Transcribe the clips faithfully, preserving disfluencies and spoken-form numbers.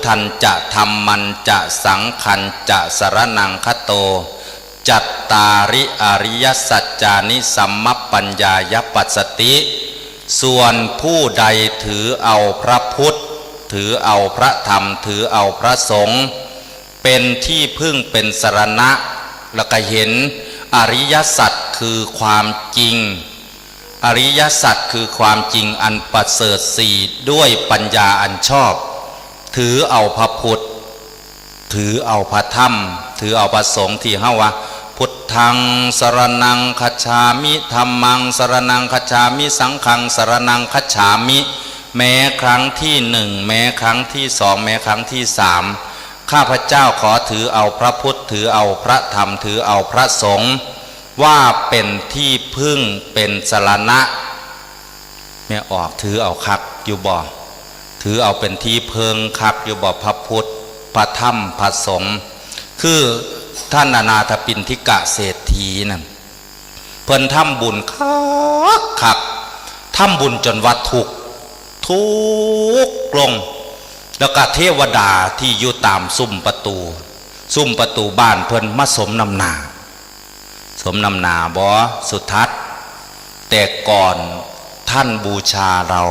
ทันจะธัมมันจะสังคันจะสรณังคโต จัตตาริอริยสัจจานิสัมมัปปัญญายปัสสติ ส่วนผู้ใดถือเอาพระพุทธ ถือเอาพระธรรม ถือเอาพระสงฆ์ เป็นที่พึ่งเป็นสรณะ แล้วก็เห็นอริยสัจคือความจริง อริยสัจคือความจริงอันประเสริฐสี่ด้วยปัญญาอันชอบ ถือเอาพระพุทธ ถือเอาพระธรรม ถือเอาพระสงฆ์ที่เฮาว่า พุทธังสรณังคัจฉามิ ธัมมังสรณังคัจฉามิ สังฆังสรณังคัจฉามิ แม้ครั้งที่หนึ่ง แม้ครั้งที่สอง แม้ครั้งที่สาม ข้าพเจ้าขอถือเอาพระพุทธ ถือเอาพระธรรม ถือเอาพระสงฆ์ ว่าเป็นที่พึ่งเป็นสรณะ แม่ออกถือเอาคักอยู่บ่ ถือเอาเป็นที่เพิงคักอยู่บ่ พระพุทธ พระธรรม พระสงฆ์ คือท่านอนาถปิณฑิกะเศรษฐีนั่น เพิ่นทำบุญคักคัก ทำบุญจนว่าทุกข์ ทุกข์ลง แล้วก็เทวดาที่อยู่ตามซุ้มประตู ซุ้มประตูบ้านเพิ่นมาสมน้ำหน้า สมน้ำหน้าบ่ สุทัศน์ แต่ก่อนท่านบูชาเรา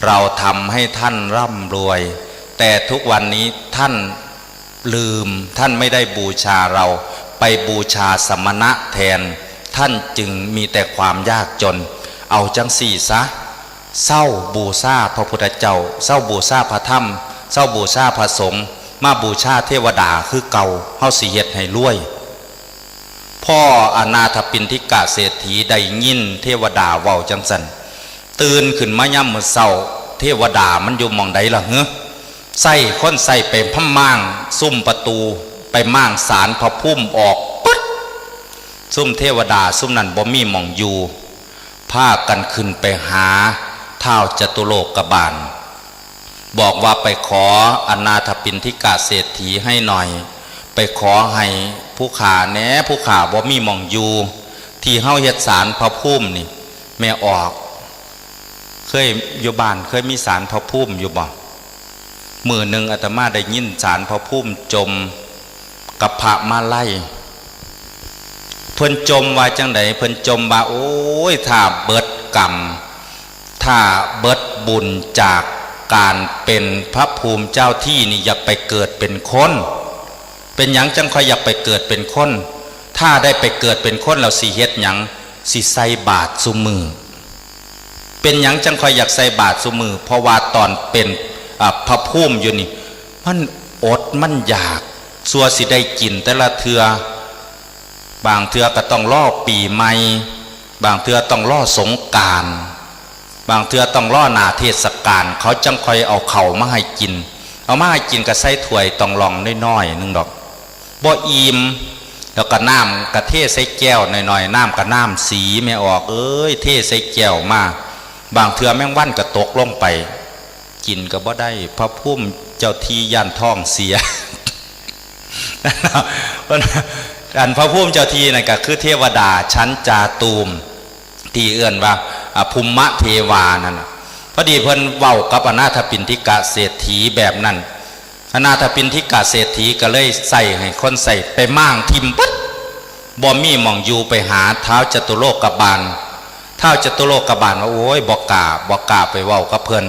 เราทำให้ท่านร่ำรวย แต่ทุกวันนี้ท่านลืม ท่านไม่ได้บูชาเรา ไปบูชาสมณะแทน ท่านจึงมีแต่ความยากจน เอาจังสี่ซะ เซาบูชาพระพุทธเจ้า เซาบูชาพระธรรม เซาบูชาพระสงฆ์ มาบูชาเทวดาคือเก่า เฮาสิเฮ็ดให้รวย พ่ออนาถปิณฑิกะเศรษฐีได้ยินเทวดาเว้าจังซั่น ตื่นขึ้นมายามมื้อเช้า เทวดามันอยู่หม่องใดล่ะเหรอ ใส่คนใส่ไปพม่าง ซุ่มประตู ไปม่างศาลพระภูมิออกปึ๊ด ซุ่มเทวดาซุ่มนั้นบ่มีหม่องอยู่ พากันขึ้นไปหาท้าวจตุโลกบาล บอกว่าไปขออนาถปิณฑิกะเศรษฐีให้หน่อย ไปขอให้ผู้ข้าแหน่ ผู้ข้าบ่มีหม่องอยู่ ที่เฮาเฮ็ดศาลพระภูมินี่ แม่ออก เคยอยู่บ้านเคยมีศาลพระภูมิอยู่บ่ มื้อหนึ่งอาตมาได้ยินศาลพระภูมิจ่มกับพระมาลัย เพิ่นจ่มว่าจังใด เพิ่นจ่มว่า โอ้ย ถ้าเบิดกรรม ถ้าเบิดบุญจากการเป็นพระภูมิเจ้าที่นี่ อยากไปเกิดเป็นคน เป็นหยังจังค่อยอยากไปเกิดเป็นคน ถ้าได้ไปเกิดเป็นคนแล้วสิเฮ็ดหยัง สิใส่บาตรซุมื้อ เป็นหยังจังค่อยอยากใส่บาตรซุมื้อ เพราะว่าตอนเป็น อ่า พระภูมิอยู่นี่ มันอดมันอยาก สั่วสิได้กินแต่ละเทื่อ บางเทื่อก็ต้องรอปีใหม่ บางเทื่อต้องรอสงกรานต์ บางเทื่อต้องรอหน้าเทศกาล เขาจังค่อยเอาข้าวมาให้กิน เอามาให้กินก็ใส่ถ้วยต้องหล่องน้อยๆหนึ่งดอก บ่อิ่ม แล้วก็น้ำก็เทใส่แก้วน้อยๆ น้ำก็น้ำสี แม่ออกเอ้ย เทใส่แก้วมา บางเทื่อแมงวันก็ตกลงไป กินก็บ่ได้ พระภูมิเจ้าที่ย้านท้องเสีย อันพระภูมิเจ้าที่นั่นก็คือเทวดาชั้นจาตุม ที่เอิ้นว่า อ่ะ ภูมิเทวานั่นน่ะ พอดีเพิ่นเว้ากับอนาถปิณฑิกะเศรษฐีแบบนั้น อนาถปิณฑิกะเศรษฐีก็เลยใส่ให้คนใส่ไปม่างทิ่มปึ๊ด บ่มีหม่องอยู่ ไปหาท้าวจตุโลกบาล ท้าวจตุโลกบาลว่า โอ้ย บ่กล้า บ่กล้าไปเว้ากับเพิ่น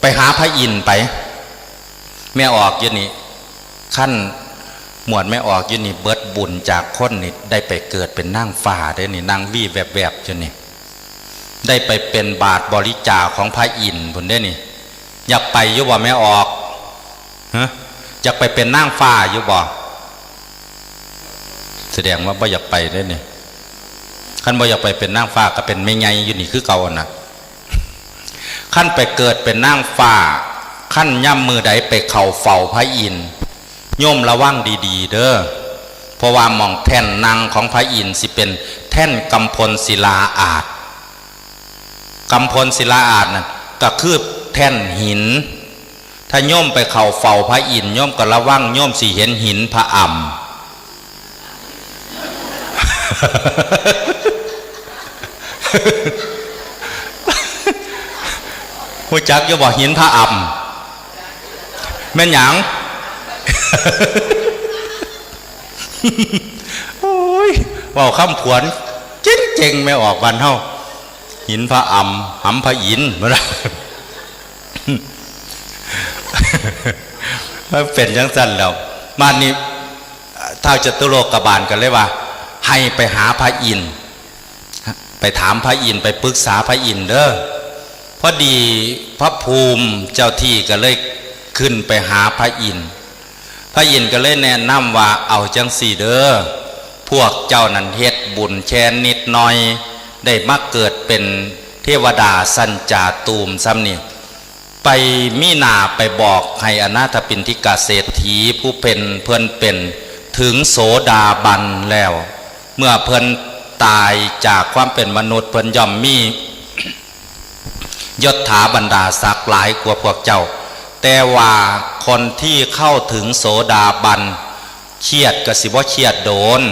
ไปหาพระอินทร์ไป แม่ออกอยู่นี่ คันหมวดแม่ออกอยู่นี่ เบิดบุญจากคนนี่ ได้ไปเกิดเป็นนางฟ้าเด้นี่ นางวีแวบๆอยู่นี่ ได้ไปเป็นบาตรบริจาคของพระอินทร์พุ้นเด้นี่ อยากไปอยู่บ่แม่ออก ฮะ อยากไปเป็นนางฟ้าอยู่บ่ แสดงว่าบ่อยากไปเด้นี่ คันบ่อยากไปเป็นนางฟ้าก็เป็นแม่ใหญ่อยู่นี่คือเก่าหั่นน่ะ คันไปเกิดเป็นนางฟ้า คันยามมื้อใดไปเข้าเฝ้าพระอินทร์ โยมระวังดีๆเด้อ เพราะว่าหม่องแท่นนั่งของพระอินทร์สิเป็นแท่นกำพลศิลาอาสน์ กำพลศิลาอาสน์น่ะก็คือแท่นหิน ถ้าโยมไปเข้าเฝ้าพระอินทร์ โยมก็ระวัง โยมสิเห็นหินพระอำ ฮู้จักอยู่บ่ หินพระอำ แม่นหยัง โอ้ย เว้าคำผวน เจ๋งๆ แม่ออกบ้านเฮา หินพระอำ หำพระอินทร์ มันเป็นจังซั่นแล้ว บ้านนี้ ท้าวจตุโลกบาลก็เลยว่า ให้ไปหาพระอินทร์ ไปถามพระอินทร์ ไปปรึกษาพระอินทร์เด้อ พอดีพระภูมิเจ้าที่ก็เลยขึ้นไปหาพระอินทร์ พระอินทร์ก็เลยแนะนำว่า เอาจังซี่เด้อ พวกเจ้านั้นเฮ็ดบุญแค่นิดหน่อย ได้มาเกิดเป็นเทวดาชั้นจาตุมส่ำนี่ ไปมีหน้าไปบอกให้อนาถปิณฑิกะเศรษฐีผู้เป็นเพิ่นเป็นถึงโสดาบันแล้ว เมื่อเพิ่นตายจากความเป็นมนุษย์ เพิ่นย่อมมียศถาบรรดาศักดิ์หลายกว่าพวกเจ้า แต่ว่าคนที่เข้าถึงโสดาบัน เครียดก็สิบ่เครียดโดน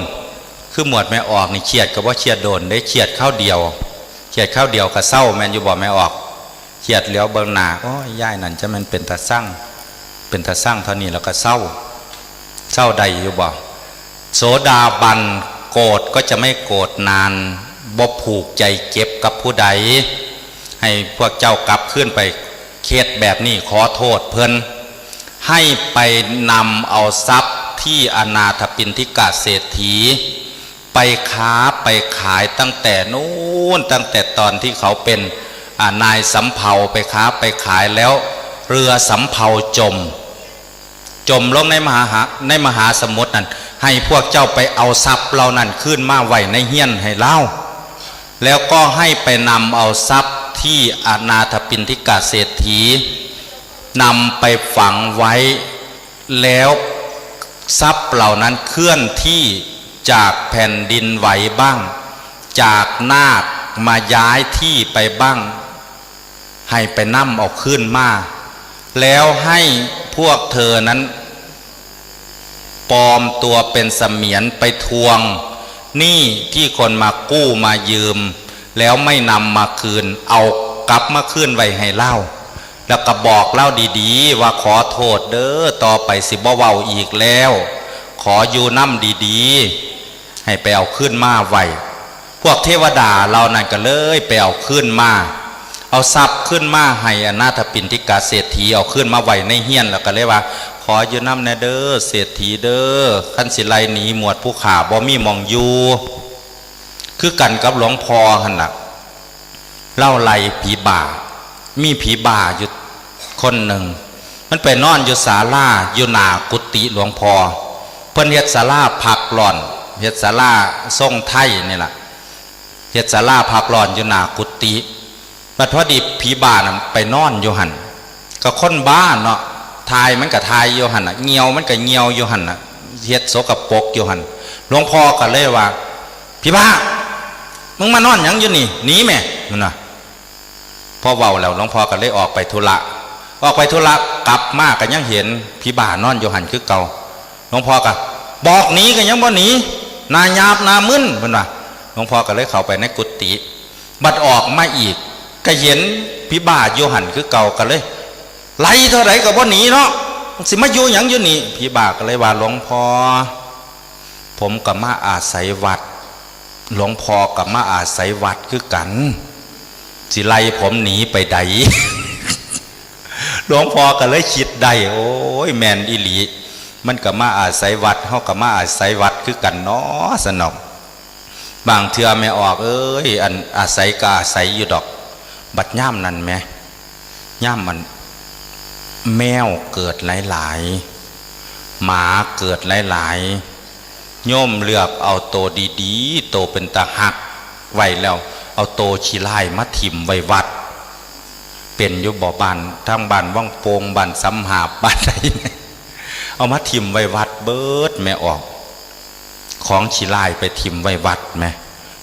คือหมวดแม่ออกนี่เครียดก็บ่เครียดโดนเด้ เครียดคราวเดียว เครียดคราวเดียวก็เซา แม่นอยู่บ่แม่ออก เครียดเหลียวเบิ่งหน้า โอ้ย ยายนั่นจะแม่นเป็นตาซัง เป็นตาซังเท่านี้แล้วก็เซา เซาได้อยู่บ่ โสดาบันโกรธก็จะไม่โกรธนาน บ่ผูกใจเจ็บกับผู้ใด ให้พวกเจ้ากลับคืนไป เคสแบบนี้ขอโทษเพิ่น ให้ไปนำเอาทรัพย์ที่อนาถปิณฑิกะเศรษฐี ไปค้าไปขายตั้งแต่นู้น ตั้งแต่ตอนที่เขาเป็น อ่า นายสำเภา ไปค้าไปขายแล้ว เรือสำเภาจม จมลงในมหา ในมหาสมุทรนั่น ให้พวกเจ้าไปเอาทรัพย์เหล่านั้นคืนมาไว้ในเฮียนให้ลาว แล้วก็ให้ไปนำเอาทรัพย์ที่อนาถปิณฑิกะเศรษฐีนำไปฝังไว้ แล้วทรัพย์เหล่านั้นเคลื่อนที่จากแผ่นดินไหวบ้าง จากนาคมาย้ายที่ไปบ้าง ให้ไปนำเอาคืนมา แล้วให้พวกเธอนั้นปลอมตัวเป็นเสมียนไปทวงหนี้ที่คนมากู้มายืม แล้วไม่นำมาคืน เอากลับมาคืนไว้ให้ลาว แล้วก็บอกลาวดีๆ ว่าขอโทษเด้อ ต่อไปสิบ่เว้าอีกแล้ว ขออยู่นำดีๆ ให้ไปเอาคืนมาไว้ พวกเทวดาเหล่านั้นก็เลยไปเอาคืนมา เอาทรัพย์คืนมาให้อนาถปิณฑิกะเศรษฐี เอาคืนมาไว้ในเฮียน แล้วก็เลยว่า ขออยู่นำแน่เด้อเศรษฐีเด้อ คันสิไล่หนีหมวดผู้ข้าบ่มีหม่องอยู่ คือกันกับหลวงพ่อหั่นล่ะ ลาวไล่ผีบ้า มีผีบ้าอยู่คนหนึ่ง มันไปนอนอยู่ศาลา อยู่หน้ากุฏิหลวงพ่อ เพิ่นเฮ็ดศาลาพักร้อน เฮ็ดศาลาทรงไทยนี่ล่ะ เฮ็ดศาลาพักร้อนอยู่หน้ากุฏิ บัดพอดีผีบ้าน่ะไปนอนอยู่หั่น ก็คนบ้าเนาะ ถ่ายมันก็ถ่ายอยู่หั่นน่ะ เงี่ยวมันก็เงี่ยวอยู่หั่นน่ะ เฮ็ดสกปรกอยู่หั่น หลวงพ่อก็เลยว่า ผีบ้า มึงมานอนหยังอยู่นี่ หนีแม่ นั่นน่ะ พอเว้าแล้วหลวงพ่อก็เลยออกไปธุระ ออกไปธุระกลับมาก็ยังเห็นผีบ้านอนอยู่หั่นคือเก่า หลวงพ่อก็บอกหนีก็ยังบ่หนี หน้าหยาบหน้ามึน เพิ่นว่า หลวงพ่อก็เลยเข้าไปในกุฏิ บัดออกมาอีก ก็เห็นผีบ้าอยู่หั่นคือเก่า ก็เลย ไล่เท่าใดก็บ่หนีเนาะ สิมาอยู่หยังอยู่นี่ ผีบ้าก็เลยว่า หลวงพ่อ ผมก็มาอาศัยวัด หลวงพ่อก็มาอาศัยวัดคือกัน สิไล่ผมหนีไปใด หลวงพ่อก็เลยคิดได้ โอ้ย แม่นอีหลี มันก็มาอาศัยวัด เฮาก็มาอาศัยวัดคือกันเนาะ สนอก บางเทื่อแม่ออกเอ้ย อันอาศัยก็อาศัยอยู่ดอก บัดยามนั้นแหม ยามมัน แมวเกิดหลายๆ หมาเกิดหลายๆ โยมเลือกเอาโตดีๆ โตเป็นตาฮักไว้แล้ว เอาโตขี้ร้ายมาถิ่มไว้วัด เป็นอยู่บ่ บ้าน ทั้งบ้านวังโป่ง บ้านสำหาบ บ้านใด เอามาถิ่มไว้วัดเบิด แม่ออก ของขี้ร้ายไปถิ่มไว้วัดแหม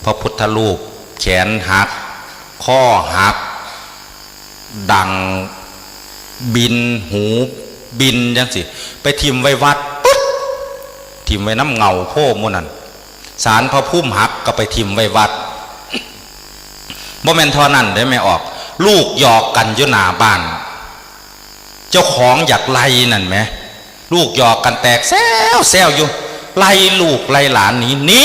พระพุทธรูป แขนหัก ข้อหัก ดังบิน หูบินจังซี้ ไปถิ่มไว้วัด ปึ๊ด ถิ่มไว้นำเงาโพธิ์หมู่นั่น ศาลพระภูมิหักก็ไปถิ่มไว้วัด บ่แม่นเท่านั้นเด้แม่ออก ลูกหยอกกันอยู่หน้าบ้าน เจ้าของอยากไล่นั่นแหม ลูกหยอกกันแตกแซวแซวอยู่ ไล่ลูกไล่หลานหนี หนี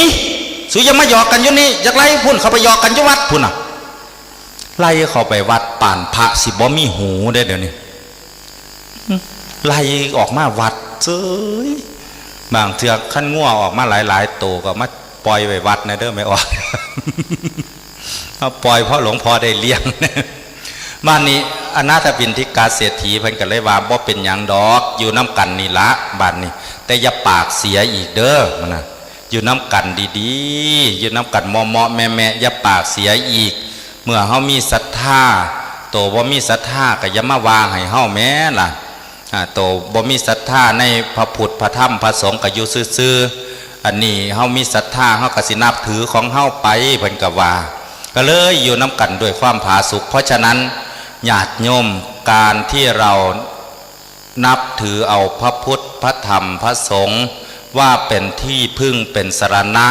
สูอย่ามาหยอกกันอยู่นี่ อยากไล่พุ้น เข้าไปหยอกกันอยู่วัดพุ้นน่ะ ไล่เข้าไปวัด ป่านพระสิบ่มีหูเด้เดี๋ยวนี้ ไล่ออกมาวัดเซ้ย บางเทื่อคันงัวออกมาหลายๆ โตก็มาปล่อยไว้วัดนะเด้อ แม่ออก เอาปล่อยเพราะหลวงพ่อได้เลี้ยง บ้านนี้อนาถปิณฑิกาเศรษฐีเพิ่นก็เลยว่า บ่เป็นหยังดอก อยู่น้ำกันนี่ละ บ้านนี้ แต่อย่าปากเสียอีกเด้อ มันนะ อยู่น้ำกันดีๆ อยู่น้ำกันเหมาะๆ แม่ๆ อย่าปากเสียอีก เมื่อเฮามีศรัทธา โตบ่มีศรัทธาก็อย่ามาว่าให้เฮาแหมล่ะ อ่า โตบ่มีศรัทธาในพระพุทธพระธรรมพระสงฆ์ก็อยู่ซื่อๆ อันนี้เฮามีศรัทธา เฮาก็สินับถือของเฮาไป เพิ่นก็ว่า ก็เลยอยู่นำกันด้วยความผาสุก เพราะฉะนั้นญาติโยม การที่เรานับถือเอาพระพุทธพระธรรมพระสงฆ์ว่าเป็นที่พึ่งเป็นสรณะ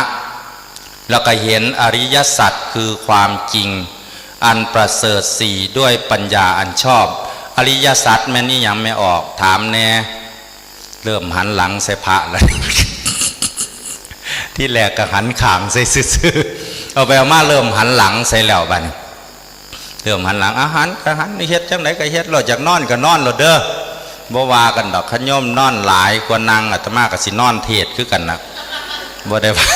แล้วก็เห็นอริยสัจคือความจริงอันประเสริฐสี่ด้วยปัญญาอันชอบ อริยสัจแม่นอีหยังแม่ออก ถามแน่ เริ่มหันหลังใส่พระแล้ว ที่แรกก็หันข้างใส่ซื่อๆ เอาไปเอามาเริ่มหันหลังใส่แล้วบัดนี้ เริ่มหันหลัง อาหารก็หัน เฮ็ดจังไดก็เฮ็ดโลด อยากนอนก็นอนโลดเด้อ บ่ว่ากันดอก คันโยมนอนหลายกว่านั่ง อาตมาก็สินอนเทศน์คือกันน่ะ บ่ได้ว่า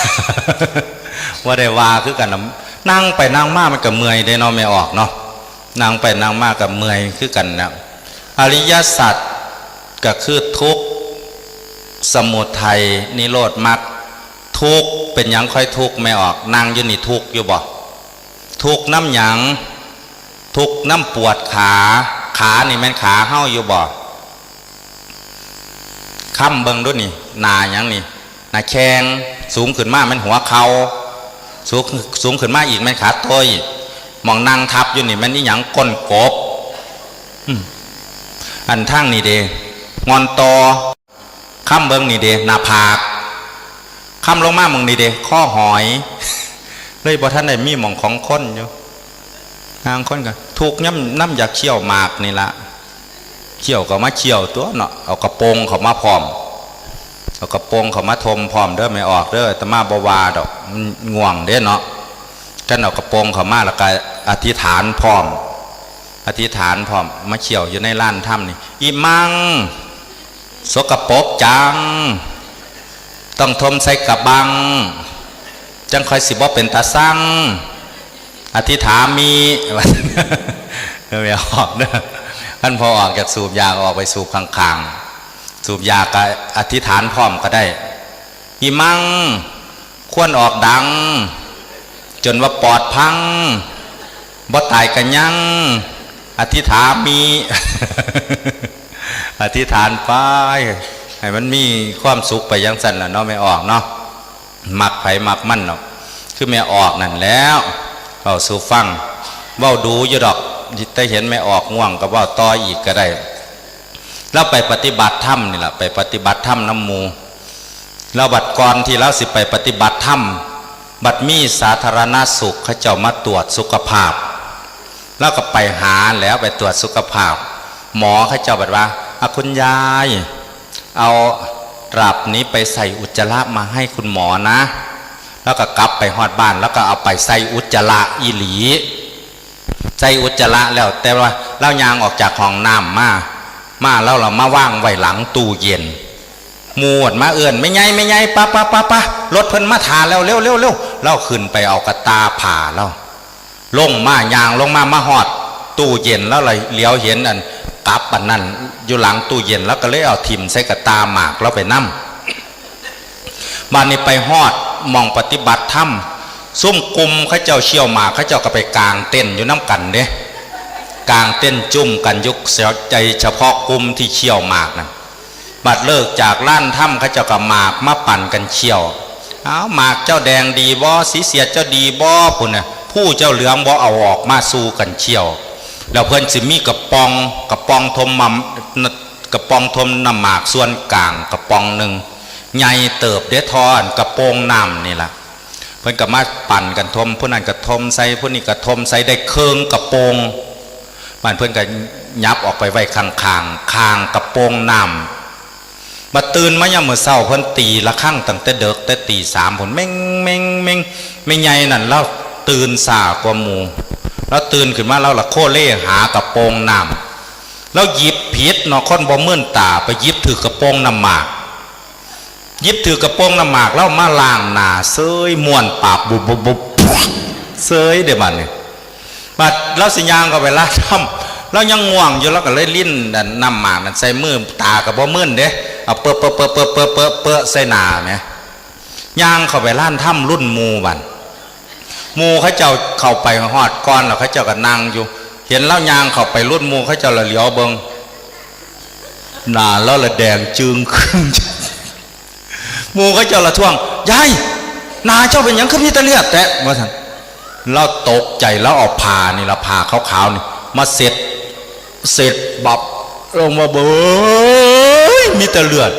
บ่ได้ว่าคือกันน่ะ นั่งไปนั่งมามันก็เมื่อยเด้เนาะ แม่ออกเนาะ นั่งไปนั่งมาก็เมื่อยคือกันน่ะ อริยสัจก็คือทุกข์ สมุทัย นิโรธ มรรค ทุกข์ เป็นหยังค่อยทุกข์ แม่ออก นั่งอยู่นี่ทุกข์อยู่บ่ ทุกข์นำหยัง ทุกข์นำปวดขา ขานี่แม่นขาเฮาอยู่บ่ ค้ำเบิ่งดูนี่ หน้าหยังนี่ หน้าแข้ง สูงขึ้นมาแม่นหัวเข่า สูง สูงขึ้นมาอีกแม่นขาต้ย หม่องนั่งทับอยู่นี่แม่นอีหยัง ก้นกบ อืม อันทางนี่เด้ งอนตอ ค้ำเบิ่งนี่เด้ หน้าผาก ค้ำลงมาหม่องนี่เด้ คอหอย เลยบ่ทันได้มีหม่องของคนอยู่ นางคนก็ทุกข์นำ นำอยากเคี้ยวหมากนี่ละ เคี้ยวก็มาเคี้ยวตั๊วเนาะ เอากระโปรงเข้ามาพร้อม เอากระโปรงเข้ามาทมพร้อมเด้อ แม่ออกเด้อ อาตมาบ่ว่าดอก มันง่วงเด้เนาะ คันเอากระโปรงเข้ามาแล้วก็อธิษฐานพร้อม อธิษฐานพร้อม มาเคี้ยวอยู่ในลานธรรมนี่ อิมัง สกปรกจัง ต้องทมใส่กะบัง จั่งค่อยสิบ่เป็นตาซัง อธิษฐามิ แม่ออกเด้อ คันพอออกจากสูบยาก็ออกไปสูบข้างๆ สูบยาก็อธิษฐานพร้อมก็ได้ อิมัง ควรออกดัง จนว่าปอดพัง บ่ตายกะยัง อธิษฐามิ อธิษฐานไป ให้มันมีความสุขไปจั่งซั่นล่ะเนาะ แม่ออกเนาะ มักไผมักมันเนาะ คือแม่ออกนั่นแหล้ว เว้าสู่ฟัง เว้าดูอยู่ดอก แต่เห็นแม่ออกง่วงก็เว้าต่ออีกก็ได้ ลาวไปปฏิบัติธรรมนี่ล่ะ ไปปฏิบัติธรรมนำหมู่ ลาวบัดก่อนที่ลาวสิไปปฏิบัติธรรม บัดมีสาธารณสุขเขาเจ้ามาตรวจสุขภาพ ลาวก็ไปหาแหล้ว ไปตรวจสุขภาพ หมอเขาเจ้าบัดว่า อ่ะ คุณยาย เอาตลับนี้ไปใส่อุจจาระมาให้คุณหมอนะ ลาวก็กลับไปฮอดบ้าน ลาวก็เอาไปใส่อุจจาระอีหลี ใส่อุจจาระแล้ว แต่ว่าลาวย่างออกจากห้องน้ำมา มา ลาวละมาวางไว้หลังตู้เย็น หมู่มาเอิ้น แม่ใหญ่ แม่ใหญ่ ปะ ปะ ปะ ปะ รถเพิ่นมาถ่าแล้ว เร็ว เร็ว เร็ว ลาวขึ้นไปเอากระต่าผ้าลาว ลงมา ย่างลงมา มาฮอดตู้เย็น ลาวละเหลียวเห็นอันกลับอันนั้นอยู่หลังตู้เย็น ลาวก็เลยเอาถิ่มใส่กระต่าหมากลาวไปนำ บัดนี้ไปฮอดหม่องปฏิบัติธรรม ซุมกลุ่มเขาเจ้าเคี้ยวหมาก เขาเจ้าก็ไปกางเต็นท์อยู่นำกันเด้ กางเต็นท์จุ่มกันอยู่ ใจเฉพาะกลุ่มที่เคี้ยวหมากนั่น บัดเลิกจากลานธรรม เขาเจ้าก็หมากมาปั่นกันเคี้ยว เอาหมากเจ้าแดงดีบ่ สีเสียดเจ้าดีบ่ พุ้นน่ะ ผู้เจ้าเหลืองบ่ เอาออกมาสู่กันเคี้ยว แล้วเพิ่นสิมีกระป๋อง กระป๋องทมมำ กระป๋องทมน้ำหมากส่วนกลางกระป๋องหนึ่ง ใหญ่เติบเด้ ท่ออันกระโปรงน้ำนี่ล่ะ เพิ่นก็มาปั่นกันทม ผู้นั้นก็ทมใส่ ผู้นี้ก็ทมใส่ ได้เคิ่งกระโปรง บัดเพิ่นก็ ยับออกไปไว้ข้างๆ ข้างกระโปรงน้ำ บัดตื่นมายามมื้อเช้า เพิ่นตีระฆังตั้งแต่เดิก แต่ตีสามพุ้น เม็ง เม็ง เม็ง แม่ใหญ่นั่นลาวตื่นช้ากว่าหมู่ ลาวตื่นขึ้นมา ลาวละโคเลหากระโปรงน้ำ ลาวหยิบผิดเนาะ คนบ่มืนตา ไปหยิบถืกกระโปรงน้ำหมาก หยิบถืกกระโปรงน้ำหมาก ลาวมาล้างหน้าเซย ม้วนปากบุบบุบบุบเซยเด้บัดนี้ บัดลาวสิย่างเข้าไปลานธรรม ลาวยังง่วงอยู่ ลาวก็เลยลิ้นอันน้ำหมากนั่นใส่มือ ตาก็บ่มืนเด้ เอาเปอะเปอะเปอะเปอะเปอะเปอะเปอะใส่หน้าแหม ย่างเข้าไปลานธรรมรุ่นหมู่บัด หมู่เขาเจ้าเข้าไปฮอดก่อนแล้ว เขาเจ้าก็นั่งอยู่ เห็นลาวย่างเข้าไปรุ่นหมู่ เขาเจ้าละเหลียวเบิ่ง หน้าลาวละแดงจึงครึ่ง หมู่เขาเจ้าละท้วง "ยาย หน้าเจ้าเป็นหยังคือมีแต่เลือดแต๊" ว่าซั่น ลาวตกใจ ลาวเอาผ้านี่ละ ผ้าขาวๆนี่มาเช็ด เช็ดบับลงมา เบ้ย มีแต่เลือด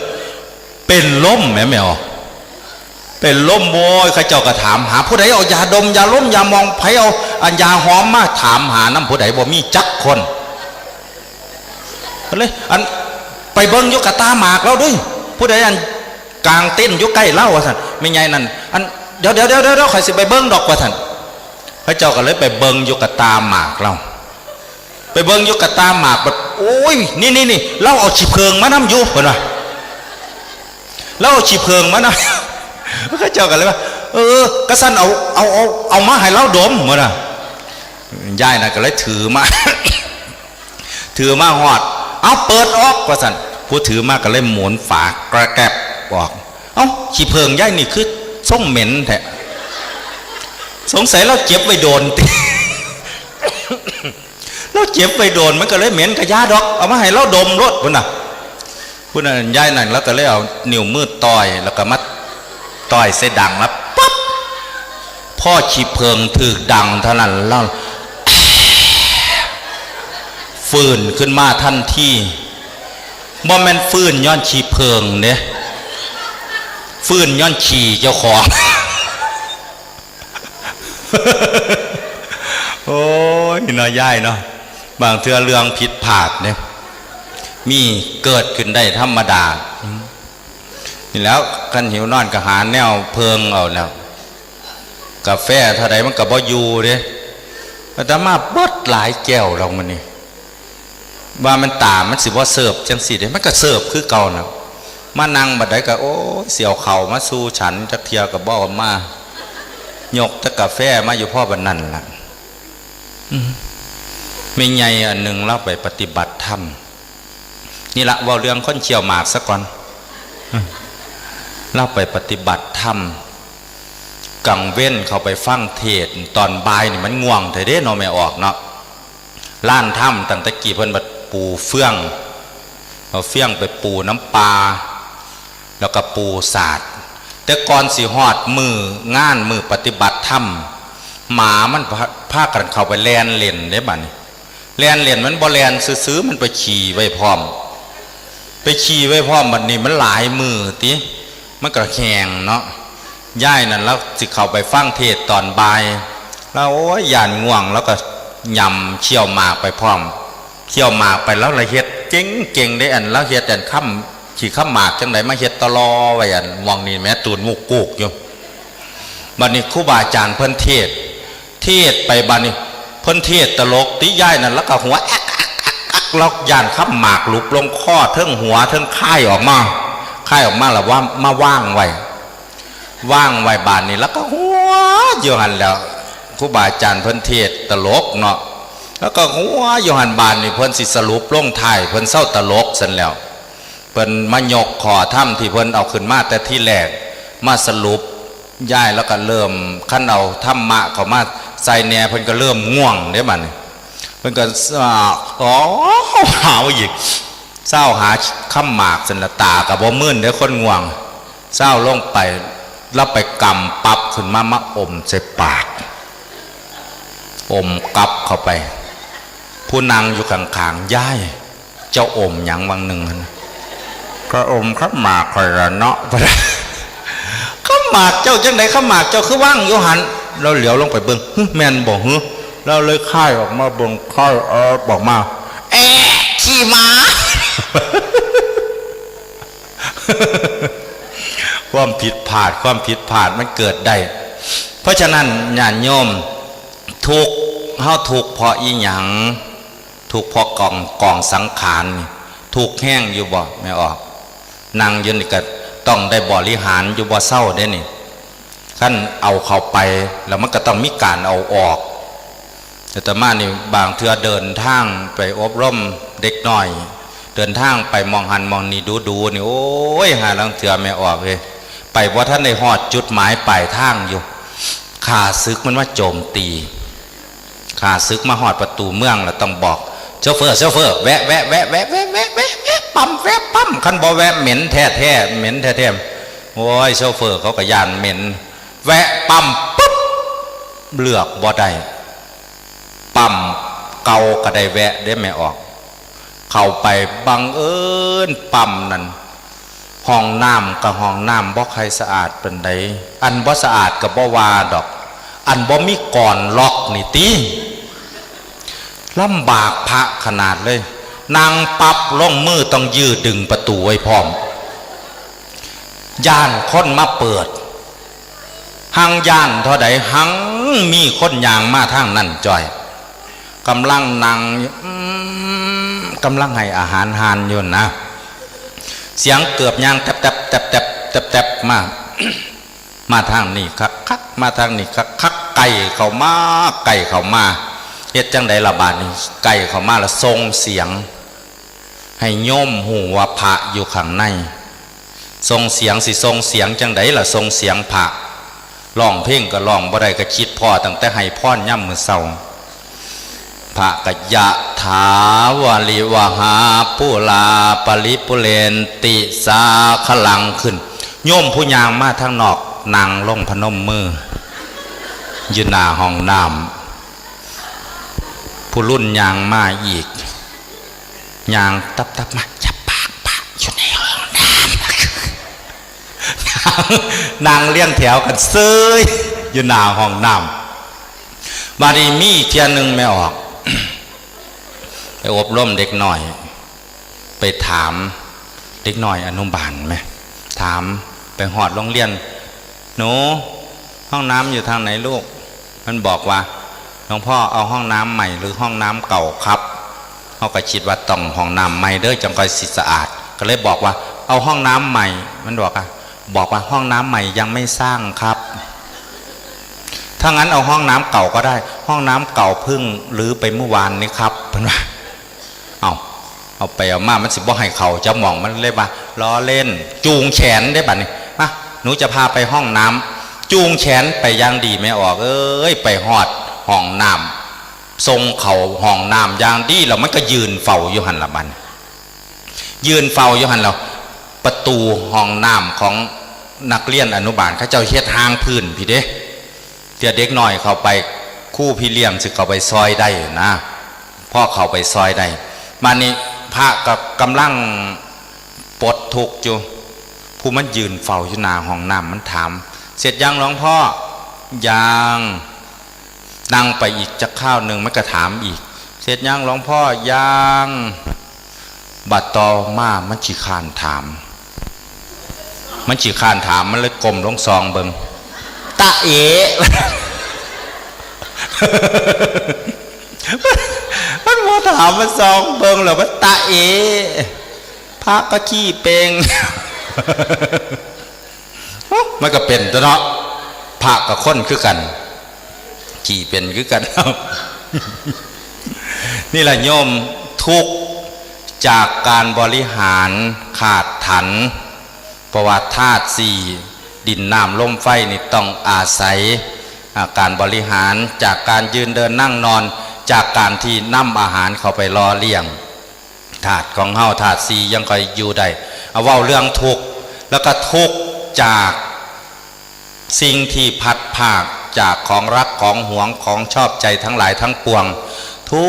เป็นลมแหมแม่ออก เป็นลมโว้ย เขาเจ้าก็ถามหา ผู้ใดเอายาดม ยาลม ยามอง ไผเอาอันยาหอมมา ถามหานำผู้ใด บ่มีจักคน ก็เลย อัน ไปเบิ่งอยู่กะตาหมากลาวเด้อ ผู้ใดอันกางเต็นท์อยู่ใกล้ลาว ว่าซั่น แม่ใหญ่นั่น อัน เดี๋ยว เดี๋ยว เดี๋ยว เดี๋ยว ข้อยสิไปเบิ่งดอก ว่าซั่น เขาเจ้าก็เลยไปเบิ่งอยู่กะตาหมากลาว ไปเบิ่งอยู่กะตาหมาก บัด โอ้ย นี่ นี่ นี่ ลาวเอาขี้เผิงมานำอยู่ เพิ่นว่า ลาวเอาขี้เผิงมานำ เขาเจ้าก็เลยว่า เออ กะซั่นเอา เอา เอา เอามาให้ลาวดม เพิ่นว่า ยายนั่นก็เลยถือมา ถือมาฮอด "เอาเปิดออก" ว่าซั่น ผู้ถือมาก็เลยหมุนฝากระแกบออก "เอ้า ขี้เผิงยายนี่คือทรงเหม็นแท้ สงสัยลาวเก็บไว้โดนติ ลาวเก็บไว้โดน มันก็เลยเหม็น กะอย่าดอก เอามาให้ลาวดมโลด" พุ้นน่ะ พุ้นน่ะ ยายนั่นลาวก็เลยเอานิ้วมือต่อย แล้วก็มาต่อยใส่ดังแล้วปั๊บ พอขี้เผิงถืกดังเท่านั้นลาว ฟื้นขึ้นมาทันที บ่แม่นฟื้นย้อนขี้เผิงเด้ ฟื้นย้อนขี้เจ้าของ โอ้ย เนาะยายเนาะ บางเทื่อเรื่องผิดพลาดเนี่ย มีเกิดขึ้นได้ธรรมดา นี่แหล้ว คันหิวนอนก็หาแนวเผิงเอาแล้ว กาแฟเท่าใดมันก็บ่อยู่เด้ อาตมาเบิดหลายแก้วแล้วมื้อนี้ ว่ามันตามันสิบ่เสิร์ฟจังซี่เด้ มันก็เสิร์ฟคือเก่าน่ะ มานั่งบัดใดก็ โอ้ย สิเอาเข้ามาสู่ฉันจักเทื่อก็บ่เอามา ยกแต่กาแฟมาอยู่พอบัดนั้นล่ะ อืม แม่ใหญ่อันหนึ่งลาวไปปฏิบัติธรรม นี่ละ เว้าเรื่องคนเคี้ยวหมากซะก่อน อืม ลาวไปปฏิบัติธรรม กลางเว็นเข้าไปฟังเทศน์ ตอนบ่ายนี่มันง่วงแท้เด้เนาะ แม่ออกเนาะ ลานธรรมตั้งแต่กี้เพิ่นบัดปูเฟือง เอาเฟืองไปปูน้ำปลา แล้วก็ปูสาด แต่ก่อนสิฮอดมื้องานมื้อปฏิบัติธรรม หมามันพา พากันเข้าไปแล่นเล่นเด้บัดนี้ แล่นเล่นมันบ่แล่นซื่อๆ มันไปฉี่ไว้พร้อม ไปฉี่ไว้พร้อม บัดนี้มันหลายมื้อติ มันก็แห้งเนาะ ยายนั่นลาวสิเข้าไปฟังเทศน์ตอนบ่าย ลาว โอ้ย ย้านง่วง ลาวก็ยำเคี้ยวหมากไปพร้อม เคี้ยวหมากไป ลาวละเฮ็ดเก่งๆ เด้ อันลาวเฮ็ดอันคำขี้คำหมากจั่งใดมาเฮ็ดต่อรอไว้ อันหม่องนี้แหม ตูนมุกกูกอยู่ บัดนี้ครูบาอาจารย์เพิ่นเทศน์ เทศน์ไปบัดนี้ เพิ่นเทศน์ตลกติ ยายนั่นลาวก็หัวแอ๊กแอ๊กแอ๊กแอ๊ก ลาวย้านคำหมากหลุดลงคอ เทิงหัวเทิงคายออกมา คายออกมาแล้วว่ามาวางไว้ วางไว้บาดนี้ ลาวก็หัวอยู่หั่นแหล้ว ครูบาอาจารย์เพิ่นเทศน์ตลกเนาะ ลาวก็หัวอยู่หั่น บาดนี้เพิ่นสิสรุปลงท้าย เพิ่นเซาตลกซั่นแล้ว เพิ่นมายกข้อธรรมที่เพิ่นเอาขึ้นมาแต่ทีแรก มาสรุป ยายลาวก็เริ่ม คันเอาธรรมะเข้ามาใส่แหน่ เพิ่นก็เริ่มง่วงเด้บัดนี้ เพิ่นก็ อ๋อ หาวอีก เซาหาคำหมากซั่นละ ตาก็บ่มึนเด้ คนง่วง เซาลงไป ลาวไปกำปั๊บขึ้นมา มาอมใส่ปาก อมกับเข้าไป ผู้นั่งอยู่ข้างๆ ยาย เจ้าอมหยังวังหนึ่งหั่นนะ ก็อมคำหมากข่อยละเนาะ คำหมากเจ้าจั่งใด คำหมากเจ้าคือวางอยู่หั่น ลาวเหลียวลงไปเบิ่ง หึ แม่นบ่หึ ลาวเลยคายออกมาเบิ่ง คายแอบออกมา แอะ มา ความผิดพลาด ความผิดพลาดมันเกิดได้ เพราะฉะนั้นญาติโยม ทุกข์ เฮาทุกข์เพราะอีหยัง ทุกข์เพราะกอง กองสังขารนี่ ทุกข์แฮงอยู่บ่ แม่ออก นั่งอยู่นี่ก็ต้องได้บริหารอยู่บ่เซาเด้นี่ คันเอาเข้าไป แล้วมันก็ต้องมีการเอาออก อาตมานี่บางเทื่อเดินทางไปอบรมเด็กน้อย เดินทางไปหม่องหั้นหม่องนี่ดูๆ นี่ โอ้ย หาลางเทื่อแม่ออกเอ้ย ไปบ่ทันได้ฮอดจุดหมายปลายทางอยู่ ข้าศึกมันมาโจมตี ข้าศึกมาฮอดประตูเมืองแล้วต้องบอก โชเฟอร์ โชเฟอร์ แวะ แวะ แวะ แวะ แวะ แวะ แวะ แวะ ปั๊ม แวะ ปั๊ม คันบ่แวะเหม็นแท้ๆ เหม็นแท้ๆ โอ้ย โชเฟอร์เขาก็ย้านเหม็น แวะปั๊มปุ๊บ เลือกบ่ได้ ปั๊มเก่าก็ได้แวะเด้แม่ออก เข้าไปบังเอิญปั๊มนั่น ห้องน้ำก็ห้องน้ำบ่ค่อยสะอาดปานใด อันบ่สะอาดก็บ่ว่าดอก อันบ่มีกลอนล็อกนี่ติ ลำบากพระขนาดเลย นั่งปั๊บลงมือต้องยื้อดึงประตูไว้พร้อม ย้านคนมาเปิด หังย้านเท่าใด หังมีคนย่างมาทางนั้นจ้อย กำลังนั่งอยู่ อืม กำลังให้อาหารห่านอยู่นะ เสียงเกือบย่างแต๊บๆ แต๊บๆ แต๊บๆ มา มาทางนี้คักๆ มาทางนี้คักๆ ใกล้เข้ามา ใกล้เข้ามา เฮ็ดจั่งใดล่ะบาดนี้ ใกล้เข้ามาแล้วส่งเสียง ให้โยมฮู้ว่าพระอยู่ข้างใน ส่งเสียงสิส่งเสียงจั่งใดล่ะ ส่งเสียงพระ ร้องเพลงก็ร้องบ่ได้ ก็คิดพ้อตั้งแต่ให้พรยามมื้อเช้า พระก็ ยะถาวาริวหาปูราปริปุเรนติสาคะลัง ขึ้น โยมผู้ย่างมาทางนอกนั่งลงพนมมือ อยู่หน้าห้องน้ำ ผู้รุ่นย่างมาอีก ย่างตับๆ มา อย่าปากปาก อยู่ในห้องน้ำ นั่งเรียงแถวกันเซ้ย อยู่หน้าห้องน้ำ บาดนี้มีอีกเทื่อหนึ่งแม่ออก ไปอบรมเด็กน้อย ไปถามเด็กน้อยอนุบาลแหม ถาม ไปฮอดโรงเรียน หนู ห้องน้ำอยู่ทางไหนลูก มันบอกว่า หลวงพ่อเอาห้องน้ำใหม่หรือห้องน้ำเก่าครับ เฮาก็คิดว่าต้องห้องน้ำใหม่เด้อ จั่งค่อยสิสะอาด ก็เลยบอกว่า เอาห้องน้ำใหม่ มันบอกว่า บอกว่าห้องน้ำใหม่ยังไม่สร้างครับ ถ้างั้นเอาห้องน้ำเก่าก็ได้ ห้องน้ำเก่าเพิ่งรื้อไปเมื่อวานนี้ครับ เพิ่นว่า เอา เอาไปเอามามันสิบ่ให้เข้าจักหม่อง มันเลยว่า ล้อเล่น จูงแขนเด้บัดนี้ มา หนูจะพาไปห้องน้ำ จูงแขนไปอย่างดีแม่ออกเอ้ย ไปฮอดห้องน้ำ ส่งเข้าห้องน้ำอย่างดี แล้วมันก็ยืนเฝ้าอยู่หั่นล่ะบัดนี้ ยืนเฝ้าอยู่หั่นแล้ว ประตูห้องน้ำของนักเรียนอนุบาลเขาเจ้าเฮ็ดห่างพื้นพี้เด้ เทื่อเด็กน้อยเข้าไป ครูพี่เลี้ยงสิเข้าไปซอยได้นะ พอเข้าไปซอยได้ บาดนี้พระก็กำลังปลดทุกข์อยู่ ผู้มันยืนเฝ้าอยู่หน้าห้องน้ำมันถาม เสร็จยังหลวงพ่อ ยัง นั่งไปอีกจักคราวหนึ่งมันก็ถามอีก เสร็จยังหลวงพ่อ ยัง บัดต่อมามันขี้คร้านถาม มันขี้คร้านถาม มันเลยก้มลงส่องเบิ่ง ตะเอ๋ มันบ่ถาม มันส่องเบิ่งแล้วมันตะเอ๋ พระก็ขี้เป่ง มันก็เป็นตัวเนาะ พระกับคนคือกัน ขี้เป็นคือกัน นี่แหละโยม ทุกข์จากการบริหารขาดถัน เพราะว่าธาตุสี่ ดินน้ำลมไฟนี่ต้องอาศัย อ่า การบริหารจากการยืนเดินนั่งนอน จากการที่นำอาหารเข้าไปหล่อเลี้ยง ธาตุของเฮาธาตุสี่ยังค่อยอยู่ได้ เอาเว้าเรื่องทุกข์ แล้วก็ทุกข์จากสิ่งที่พลัดพรากจากของรักของหวงของชอบใจทั้งหลายทั้งปวง ทุ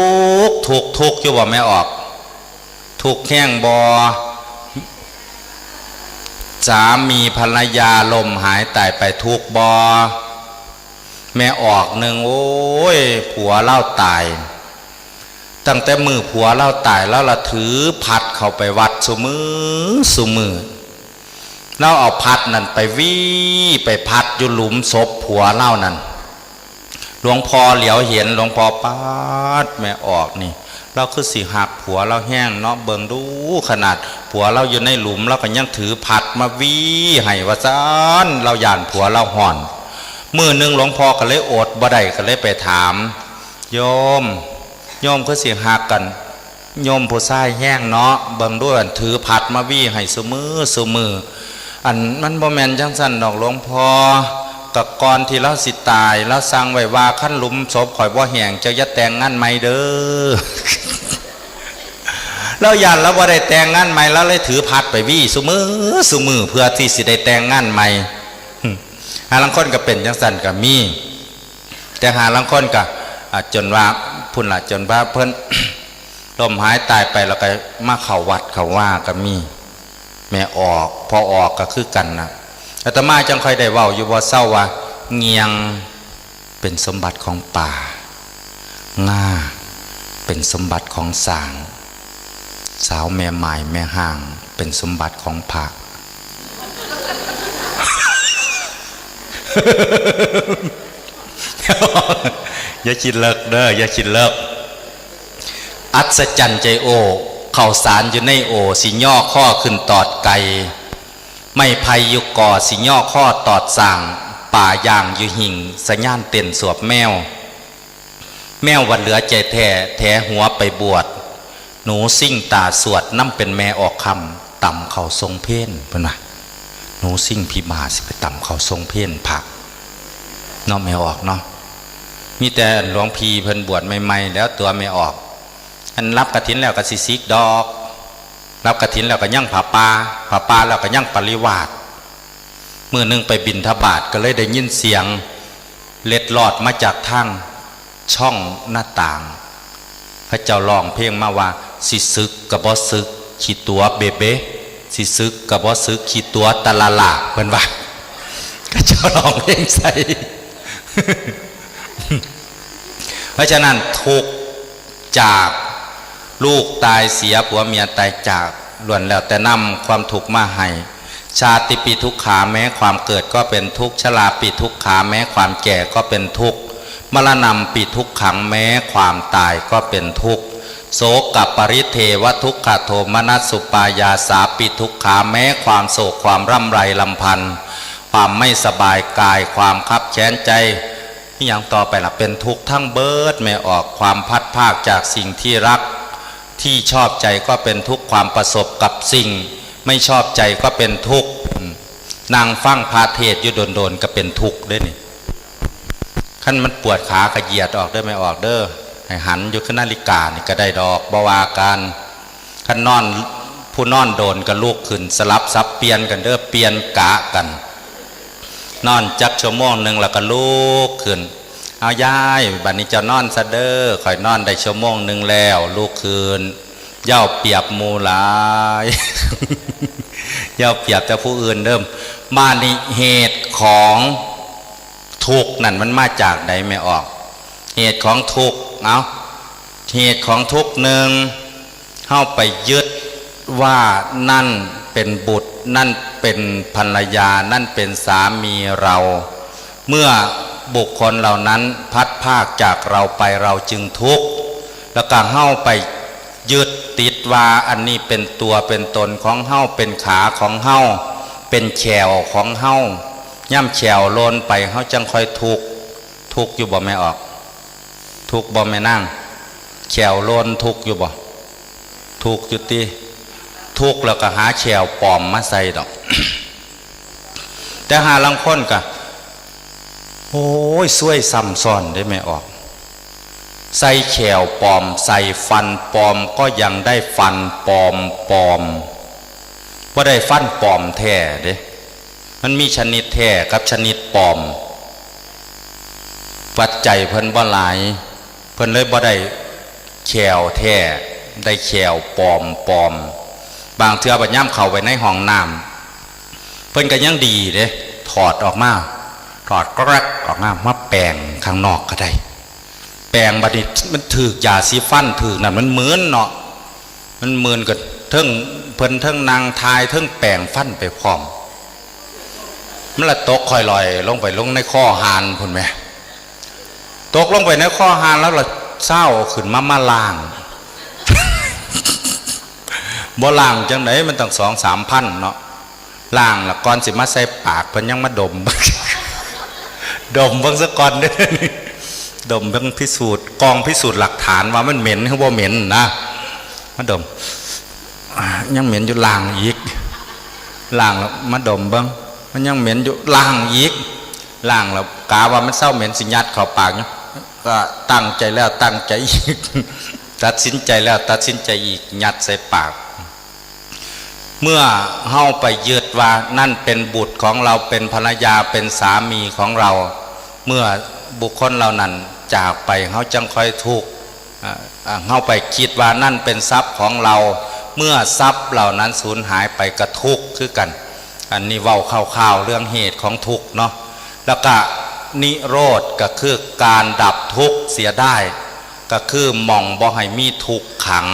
กข์ ทุกข์ ทุกข์อยู่บ่แม่ออก ทุกข์แฮงบ่ สามีภรรยาล้มหายตายไปทุกข์บ่ แม่ออกหนึ่ง โอ้ย ผัวลาวตาย แต ตั้งแต่มื้อผัวลาวตาย ลาวละถือพัดเข้าไปวัดซุมื้อซุมื้อ ลาวเอาพัดนั่นไปวี ไปพัดอยู่หลุมศพผัวลาวนั่น หลวงพ่อเหลียวเห็น หลวงพ่อ "ป๊าด แม่ออกนี่ ลาวคือสิฮักผัวลาวแฮงเนาะ เบิ่งดู ขนาดผัวลาวอยู่ในหลุม ลาวก็ยังถือพัดมาวีให้" ว่าซั่น ลาวย้านผัวลาวฮ้อน มื้อหนึ่งหลวงพ่อก็เลยอดบ่ได้ ก็เลยไปถาม "โยม โยมคือสิฮักกัน โยมผู้ชายแฮงเนาะ เบิ่งดู อันถือพัดมาวีให้ซุมื้อซุมื้อ" "อันมันบ่แม่นจั่งซั่นดอกหลวงพ่อ ก็ก่อนที่ลาวสิตาย ลาวสั่งไว้ว่า คันหลุมศพข้อยบ่แห้ง เจ้าอย่าแต่งงานใหม่เด้อ" ลาวย้านลาวบ่ได้แต่งงานใหม่ ลาวเลยถือพัดไปวีซุมื้อซุมื้อ เพื่อที่สิได้แต่งงานใหม่ หาลางคนก็เป็นจั่งซั่นก็มี แต่หาลางคนก็ อ่า จนว่าพุ้นล่ะ จนว่าเพิ่น ล้มหายตายไป แล้วก็มาเข้าวัดเข้าวาก็มี แม่ออก พ่อออกก็คือกันนะ อาตมาจั่งค่อยได้เว้าอยู่บ่เซาว่า เงี่ยงเป็นสมบัติของป่า ง่าเป็นสมบัติของช้าง สาวแม่หม่ายแม่ฮ้างเป็นสมบัติของพระ อย่าคิดเลิกเด้อ อย่าคิดเลิก อัศจรรย์ใจโอ้ ข้าวสารอยู่ในโอ่ สิย่อคอขึ้นตอดไก่ ไม้ไผ่อยู่ก่อ สิย่อคอตอดซ้าง ปลาย่างอยู่หิ้ง สะหยานเต้นสวบแมว แมวว่าเหลือใจแท้ แถหัวไปบวช หนูซิ่งตาสวด นำเป็นแม่ออกค่ำ ตำข้าวทรงเพล เพิ่นว่า หนูซิ่งผีบ้าสิไปตำข้าวทรงเพลพระ เนาะแม่ออกเนาะ มีแต่หลวงพี่เพิ่นบวชใหม่ๆ แล้วตัวแม่ออก อันรับกฐินแล้วก็สิสิกดอก รับกฐินแล้วก็ยังผ้าป่า ผ้าป่าแล้วก็ยังปริวาส มื้อหนึ่งไปบิณฑบาตก็เลยได้ยินเสียงเล็ดลอดมาจากทางช่องหน้าต่าง เขาเจ้าร้องเพลงมาว่า "สิสึกก็บ่สึก ขี้ตั๋วเบเบ สิสึกก็บ่สึก ขี้ตั๋วตะละละ" เพิ่นว่า เขาเจ้าร้องเพลงใส่ เพราะฉะนั้นทุกข์จากลูกตายเสีย ผัวเมียตายจาก ล้วนแล้วแต่นำความทุกข์มาให้ ชาติปิทุกขา แม้ความเกิดก็เป็นทุกข์ ชราปิทุกขา แม้ความแก่ก็เป็นทุกข์ มรณัมปิทุกขัง แม้ความตายก็เป็นทุกข์ โสกปริเทวทุกขโทมนัสสุปายาสาปิทุกขา แม้ความโศกความร่ำไรรำพัน ความไม่สบายกาย ความคับแค้นใจ นี่ยังต่อไปล่ะ เป็นทุกข์ทั้งเบิด แม่ออก ความพลัดพรากจากสิ่งที่รัก ที่ชอบใจก็เป็นทุกข์ ความประสบกับสิ่งไม่ชอบใจก็เป็นทุกข์ อืม นั่งฟังพระเทศน์อยู่โดนๆ ก็เป็นทุกข์เด้นี่ คันมันปวดขาก็เหยียดออกเด้อ แม่ออกเด้อ ให้หันอยู่คือนาฬิกานี่ก็ได้ดอก บ่ว่ากัน คันนอน ผู้นอนโดนก็ลุกขึ้น สลับสับเปลี่ยนกันเด้อ เปลี่ยนกะกัน นอนจักชั่วโมงหนึ่งแล้วก็ลุกขึ้น "เอายาย บัดนี้เจ้านอนซะเด้อ ข้อยนอนได้ชั่วโมงหนึ่งแล้ว" ลุกขึ้น เย้าเปรียบหมู่หลาย เย้าเปรียบแต่ผู้อื่นเด้อ บาดนี้เหตุของทุกข์นั่นมันมาจากใด แม่ออก เหตุของทุกข์ เอา เหตุของทุกข์หนึ่ง เฮาไปยึดว่านั่นเป็นบุตร นั่นเป็นภรรยา นั่นเป็นสามีเรา เมื่อบุคคลเหล่านั้นพลัดพรากจากเราไป เราจึงทุกข์ แล้วก็เฮาไปยึดติดว่าอันนี้เป็นตัวเป็นตนของเฮา เป็นขาของเฮา เป็นแข้วของเฮา ย่ำแข้วหล่นไป เฮาจั่งค่อยทุกข์ ทุกข์อยู่บ่แม่ออก ทุกข์บ่แม่นาง แข้วหล่นทุกข์อยู่บ่ ทุกข์อยู่ติ ทุกข์แล้วก็หาแข้วปลอมมาใส่ดอก แต่หาลางคนก็ โอ้ย ซวยซ้ำซ้อนเด้แม่ออก ใส่แข้วปลอม ใส่ฟันปลอม ก็ยังได้ฟันปลอมปลอม บ่ได้ฟันปลอมแท้เด้ มันมีชนิดแท้กับชนิดปลอม ปัจจัยเพิ่นบ่หลาย เพิ่นเลยบ่ได้แข้วแท้ ได้แข้วปลอมปลอม บางเทื่อบัดยามเข้าไปในห้องน้ำ เพิ่นก็ยังดีเด้ ถอดออกมา ถอดแกรกออกมา มาแปรงข้างนอกก็ได้ แปรงบัดนี้มันถืกยาสีฟันถืกนั่นมันมึนเนาะ มันมึนก็เทิงเพิ่นเทิงนั่งทายเทิงแปรงฟันไปพร้อม มันละตกค่อยลอยลงไปลงในคอหานพุ้นแหม ตกลงไปในคอหานแล้วละเซาเอาขึ้นมามาล้าง บ่ล้างจั่งใดมันตั้งสองสามพันเนาะ ล้างละก่อนสิมาใส่ปากเพิ่นยังมาดม ดมเบิ่งซะก่อนเด้อ ดมเบิ่งพิสูจน์กองพิสูจน์หลักฐานว่ามันเหม็นหรือบ่เหม็นนะ มาดม อ่า ยังเหม็นอยู่ ล้างอีก ล้างแล้วมาดมเบิ่ง มันยังเหม็นอยู่ ล้างอีก ล้างแล้วกะว่ามันเซาเหม็นสิยัดเข้าปากอยู่ ก็ตั้งใจแล้วตั้งใจอีก ตัดสินใจแล้วตัดสินใจอีก ยัดใส่ปาก เมื่อเฮาไปยึดว่านั่นเป็นบุตรของเรา เป็นภรรยา เป็นสามีของเรา เมื่อบุคคลเหล่านั้นจากไปเฮาจั่งค่อยทุกข์ อ่า อ่า เฮาไปคิดว่านั่นเป็นทรัพย์ของเรา เมื่อทรัพย์เหล่านั้นสูญหายไปก็ทุกข์คือกัน อันนี้เว้าคร่าวๆเรื่องเหตุของทุกข์เนาะ แล้วก็นิโรธก็คือการดับทุกข์เสียได้ ก็คือหม่องบ่ให้มีทุกข์ขัง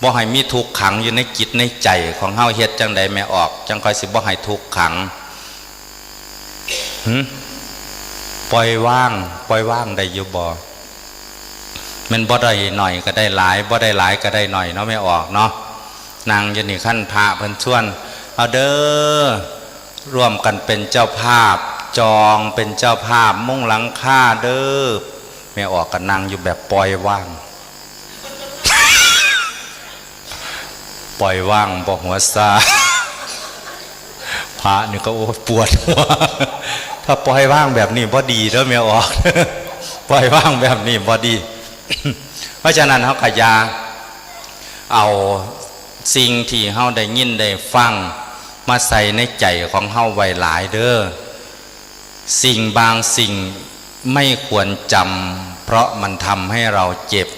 บ่ให้มีทุกข์ขังอยู่ในจิตในใจของเฮา เฮ็ดจั่งใดแม่ออก จั่งค่อยสิบ่ให้ทุกข์ขัง หึ ปล่อยวาง ปล่อยวางได้อยู่บ่ แม่นบ่ได้หน่อยก็ได้หลาย บ่ได้หลายก็ได้หน่อยเนาะแม่ออกเนาะ นั่งอยู่นี่คันพระเพิ่นชวน เอาเด้อ ร่วมกันเป็นเจ้าภาพ จองเป็นเจ้าภาพมุงหลังคาเด้อ แม่ออกก็นั่งอยู่แบบปล่อยวาง ปล่อยวางบ่หัวซา พระนี่ก็โอ้ปวดหัว ถ้าปล่อยวางแบบนี้บ่ดีเด้อแม่ออก ปล่อยวางแบบนี้บ่ดี เพราะฉะนั้นเฮาก็อย่าเอาสิ่งที่เฮาได้ยินได้ฟังมาใส่ในใจของเฮาไว้หลายเด้อ สิ่งบางสิ่งไม่ควรจำ เพราะมันทำให้เราเจ็บ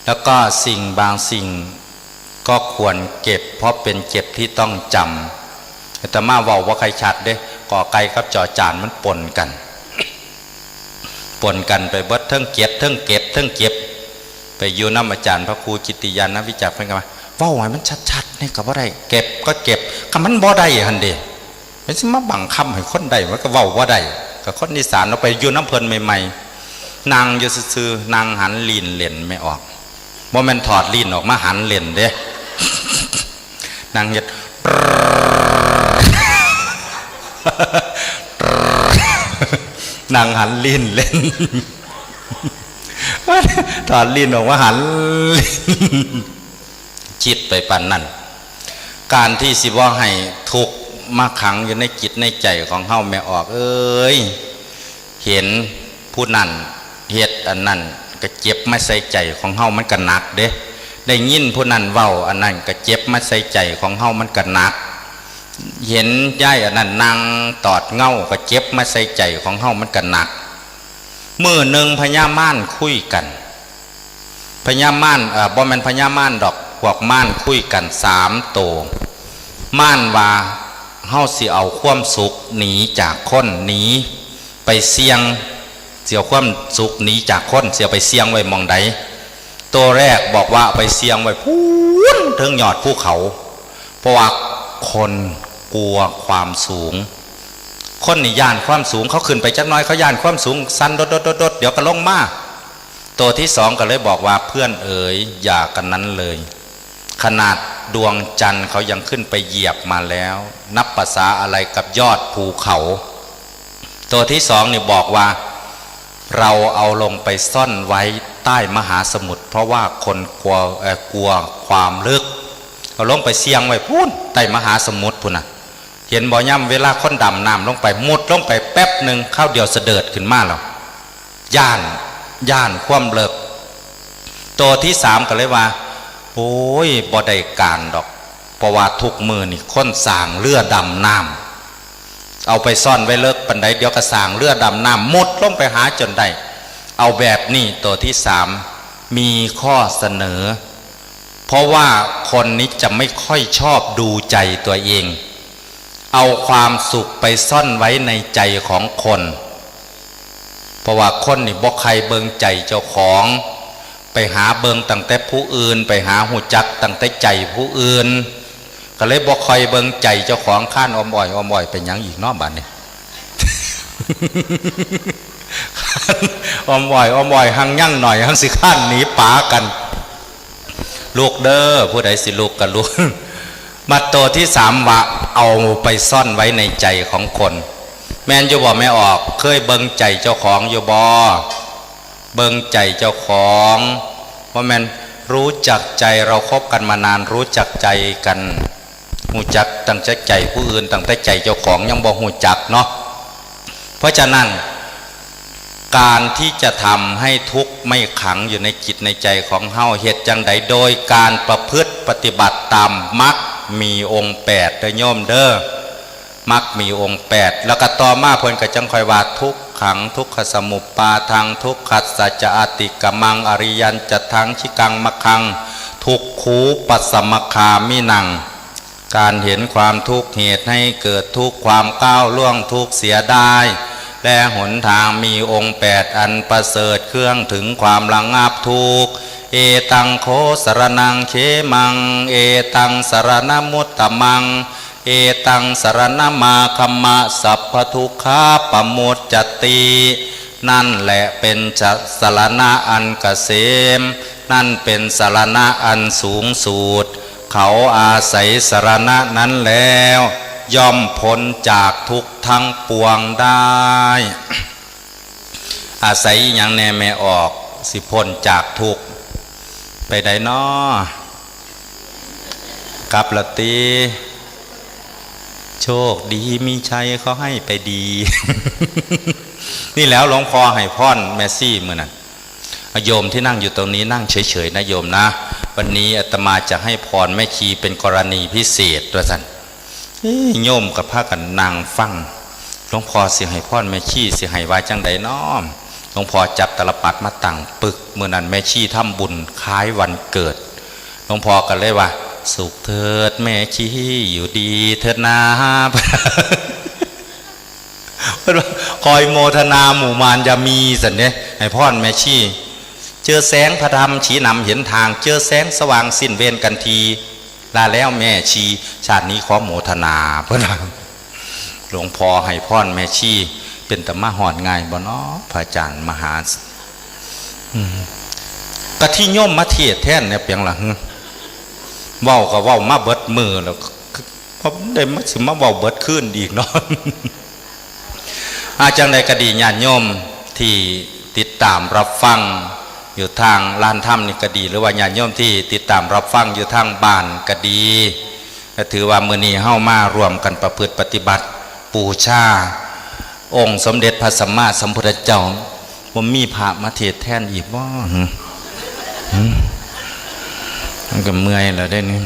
แล้วก็สิ่งบางสิ่งก็ควรเก็บ เพราะเป็นเจ็บที่ต้องจำ อาตมาเว้าบ่ค่อยชัดเด้ กอไก่กับจอจานมันปนกัน ปนกันไปเบิด เทิงเก็บ เทิงเก็บ เทิงเก็บ ไปอยู่นำอาจารย์พระครูกิตติยานวิจักร เพิ่นก็ว่า เว้าให้มันชัดๆ นี่ก็บ่ได้ เก็บก็เก็บ ก็มันบ่ได้หั่นเด้ เป็นสิมาบังคับให้คนได้ มันก็เว้าบ่ได้ ก็คนอีสาน เฮาไปอยู่นำเพิ่นใหม่ๆ นั่งอยู่ซื่อๆ นั่งหันลิ้นเล่นแม่ออก บ่แม่นถอดลิ้นออกมาหันเล่นเด้ นั่งเฮ็ด นั่งหันลิ้นเล่น ถอดลิ้นออกมาหันลิ้น คิดไปปานนั้น การที่สิบ่ให้ทุกข์มาขังอยู่ในจิตในใจของเฮาแม่ออกเอ้ย เห็นผู้นั้นเฮ็ดอันนั้นก็เจ็บมาใส่ใจของเฮามันก็หนักเด้ ได้ยินผู้นั้นเว้าอันนั้นก็เจ็บมาใส่ใจของเฮามันก็หนัก เห็นยายอันนั้นนั่งตอดเหง้าก็เจ็บมาใส่ใจของเฮามันก็หนัก มื้อหนึ่งพญามารคุยกัน พญามาร เอ่อ บ่แม่นพญามารดอก พวกมารคุยกันสามโต มารว่า เฮาสิเอาความสุขหนีจากคน หนีไปเสี่ยง สิเอาความสุขหนีจากคน สิเอาไปเสี่ยงไว้หม่องใด โตแรกบอกว่าเอาไปเสี่ยงไว้พู้นเทิงยอดภูเขา เพราะว่าคนกลัวความสูง คนนี่ย้านความสูง เขาขึ้นไปจักหน่อย เขาย้านความสูง สั่นโดดๆๆๆ เดี๋ยวก็ลงมา ตัวที่สองก็เลยบอกว่า เพื่อนเอ๋ย อย่ากันนั้นเลย ขนาดดวงจันทร์เขายังขึ้นไปเหยียบมาแล้ว นับประสาอะไรกับยอดภูเขา ตัวที่สองนี่บอกว่า เราเอาลงไปซ่อนไว้ใต้มหาสมุทร เพราะว่าคนกลัว เอ่อ กลัวความลึก เอาลงไปเสี่ยงไว้พู้นใต้มหาสมุทรพู้นน่ะ เห็นบ่ ย่ำเวลาคนดำน้ำลงไป มุดลงไปแป๊บหนึ่ง คราวเดียวเสดิร์ดขึ้นมาแล้ว ย้าน ย้านความเลิก ตัวที่สามก็เลยว่า โอ้ย บ่ได้การดอก เพราะว่าทุกมื้อนี่คนสร้างเรือดำน้ำ เอาไปซ่อนไว้เลิกปานใด เดี๋ยวก็สร้างเรือดำน้ำ มุดลงไปหาจนได้ เอาแบบนี้ ตัวที่สาม มีข้อเสนอ เพราะว่าคนนี้จะไม่ค่อยชอบดูใจตัวเอง เอาความสุขไปซ่อนไว้ในใจของคน พ เพราะว่าคนนี่บ่ใคร่เบิ่งใจเจ้าของ ไปหาเบิ่งตั้งแต่ผู้อื่น ไปหาฮู้จักตั้งแต่ใจผู้อื่น ก็เลยบ่ค่อยเบิ่งใจเจ้าของ ค้านอ้อมอ้อยอ้อมอ้อย เป็นหยังอีกเนาะบัดนี้ อ้อมอ้อยอ้อมอ้อย หังยังหน่อย หังสิค้านหนีป๋ากัน ลุกเด้อ ผู้ใดสิลุกก็ลุก มาโตที่สามว่า เอาไปซ่อนไว้ในใจของคน แม่นอยู่บ่แม่ออก เคยเบิ่งใจเจ้าของอยู่บ่ เบิ่งใจเจ้าของ ว่าแม่นรู้จักใจ เราคบกันมานาน รู้จักใจกัน ฮู้จักตั้งแต่ใจผู้อื่น ตั้งแต่ใจเจ้าของยังบ่ฮู้จักเนาะ เพราะฉะนั้น การที่จะทำให้ทุกข์ไม่ขังอยู่ในจิตในใจของเฮา เฮ็ดจั่งใด โดยการประพฤติปฏิบัติตามมรรคมีองค์แปดเด้อโยมเด้อ มรรคมีองค์แปด แล้วก็ต่อมาเพิ่นก็จั่งค่อยว่า ทุกขัง ทุกขสมุปปาทัง ทุกขัสสะจะอติกรรมัง อริยัญจะทัง ชิกังมัคคัง ทุกขูปัสสมคามินัง การเห็นความทุกข์เหตุให้เกิดทุกข์ ความก้าวล่วงทุกข์เสียได้ และหนทางมีองค์แปดอันประเสริฐ เครื่องถึงความระงับทุกข์ เอตังโคสรณังเขมัง เอตังสรณมุตตมัง เอตังสรณมาคัมมะ สัพพทุกขาปมุจจติ นั่นแหละเป็นสรณะอันเกษม นั่นเป็นสรณะอันสูงสุด เขาอาศัยสรณะนั้นแล้ว ย่อมพ้นจากทุกข์ทั้งปวงได้ อาศัยอหยังแน่แม่ออก สิพ้นจากทุกข์ ไปใดน้อ กลับละติ โชคดีมีชัย ขอให้ไปดี นี่แล้วหลวงพ่อให้พรแม่ชีมื้อนั้น โยมที่นั่งอยู่ตรงนี้นั่งเฉยๆนะโยมนะ วันนี้อาตมาจะให้พรแม่ชีเป็นกรณีพิเศษ ว่าซั่น เอ๊ะ โยมก็พากันนั่งฟัง หลวงพ่อสิให้พรแม่ชีสิให้ว่าจั่งใดน้อ หลวงพ่อจับตาลปัตรมาตั้งปึก มื้อนั้นแม่ชีทำบุญคล้ายวันเกิด หลวงพ่อก็เลยว่า สุขเถิดแม่ชีอยู่ดีเถิดนา เพิ่นว่า คอยโมทนาหมู่มารยามี ซั่นเด้ ให้พรแม่ชี เจอแสงพระธรรมชี้นำเห็นทาง เจอแสงสว่างสิ้นเวรกันที ลาแล้วแม่ชี ชาตินี้ขอโมทนา เพิ่นว่า หลวงพ่อให้พรแม่ชี เป็นตามาฮอดง่ายบ่น้อ พระอาจารย์มหา อืม กะที่โยมมาเทศน์แทนเนี่ยเปียงล่ะ หึ เว้าก็เว้ามาเบิดมื้อแล้ว บ่ได้มา สิมาเว้าเบิดคืนอีกเนาะ อา จั่งใดก็ดี ญาติโยมที่ติดตามรับฟังอยู่ทางลานธรรมนี่ก็ดี หรือว่าญาติโยมที่ติดตามรับฟังอยู่ทางบ้านก็ดี ก็ถือว่ามื้อนี้เฮามาร่วมกันประพฤติปฏิบัติบูชาองค์สมเด็จพระสัมมาสัมพุทธเจ้า บ่มีพระมาเทศน์แทนอีกบ่ หึ หึ มันก็เมื่อยแล้วเด้นี่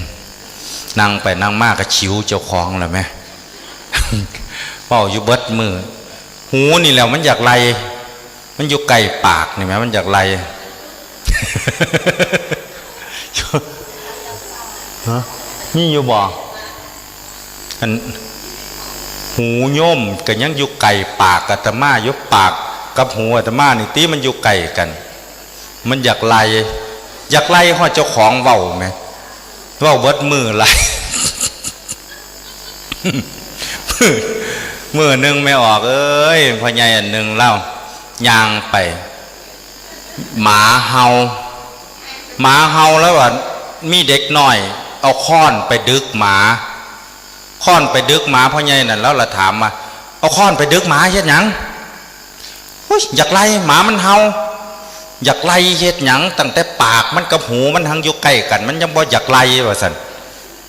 นั่งไปนั่งมาก็คิวเจ้าของแล้วแหม เว้าอยู่เบิดมื้อ หูนี่แหละมันอยากไล่ มันอยู่ใกล้ปากนี่แหม มันอยากไล่ ฮะ มีอยู่บ่ อัน หูโยมก็ยังอยู่ใกล้ปากอาตมาอยู่ ปากกับหูอาตมานี่ติมันอยู่ใกล้กัน มันอยากไล่ อยากไล่ฮอดเจ้าของเว้าแหม เว้าเบิดมื้อไล่ มื้อ มื้อหนึ่งแม่ออกเอ้ย พ่อใหญ่อันหนึ่งลาวย่างไป หมาเห่า หมาเห่าแล้วว่า มีเด็กน้อย เอาค้อนไปดึกหมา ค้อนไปดึกหมา พ่อใหญ่นั่น แล้วละถามว่า เอาค้อนไปดึกหมาเฮ็ดหยัง อุ๊ย อยากไล่หมามันเห่า อยากไล่เฮ็ดหยัง ตั้งแต่ปากมันกับหูมันหังอยู่ใกล้กัน มันยังบ่อยากไล่ ว่าซั่น